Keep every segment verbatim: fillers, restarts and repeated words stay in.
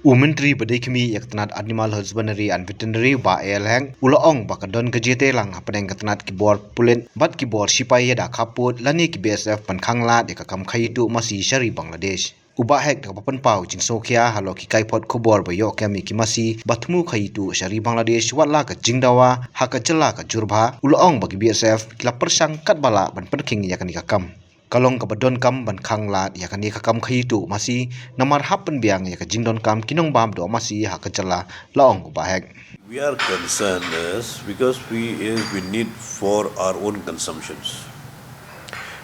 U Myntri ba dei khmih ïa ka tnat Animal Husbandry and Veterinary, Bah A L Hek, u la ong ba ka don ka jingtei lang hapdeng ka tnat ki bor pulit bad ki bor shipai ïada khappud lane ki B S F ban khanglad ïa ka kam khaïi tuh masi sha ri Bangladesh. U Bah Hek da kaba pynpaw jingsngewkhia halor ki kaiphod khubor ba ïoh kem ïa ki masi ba thmu khaïi tuh sha ri Bangladesh, wat la ka jingdawa ha ka jylla ka jur bha, u la ong ba ki B S F ki la pyrshang katba lah ban pynkhing ïa kane ka kam. Ka long kaba donkam ban khanglad ïa kane ka kam khaïi tuh masi, namar hap pynbiang ïa ka jingdonkam ki nongbam doh masi ha ka jylla, la ong u Bah Hek. We are concerned is because we is we need for our own consumptions.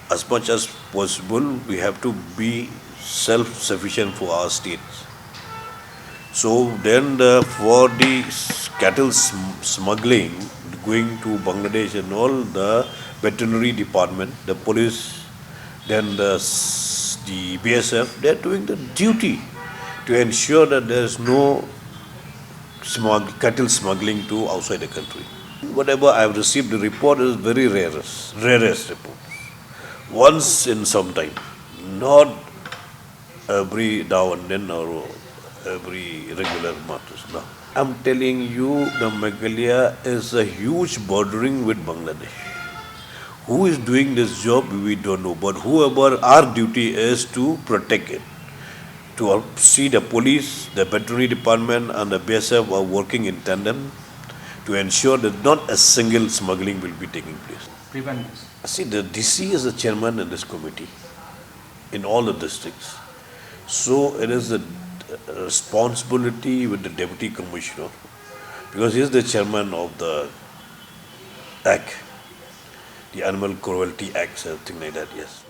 As much as possible, we have to be self-sufficient for our states. So then the, for the s- cattle sm- smuggling going to Bangladesh and all, the veterinary department, the police, then the, s- the B S F, they're doing the duty to ensure that there's no smug- cattle smuggling to outside the country. Whatever I've received, the report is very rarest, rarest report. Once in some time, not every now and then or every regular month. No. I'm telling you, the Meghalaya is a huge bordering with Bangladesh. Who is doing this job, we don't know. But whoever, our duty is to protect it. To see the police, the veterinary department, and the B S F are working in tandem to ensure that not a single smuggling will be taking place. Prevent this. See, the D C is the chairman in this committee in all the districts. So it is the uh, responsibility with the deputy commissioner, because he is the chairman of the act, the Animal Cruelty Act, something like that, yes.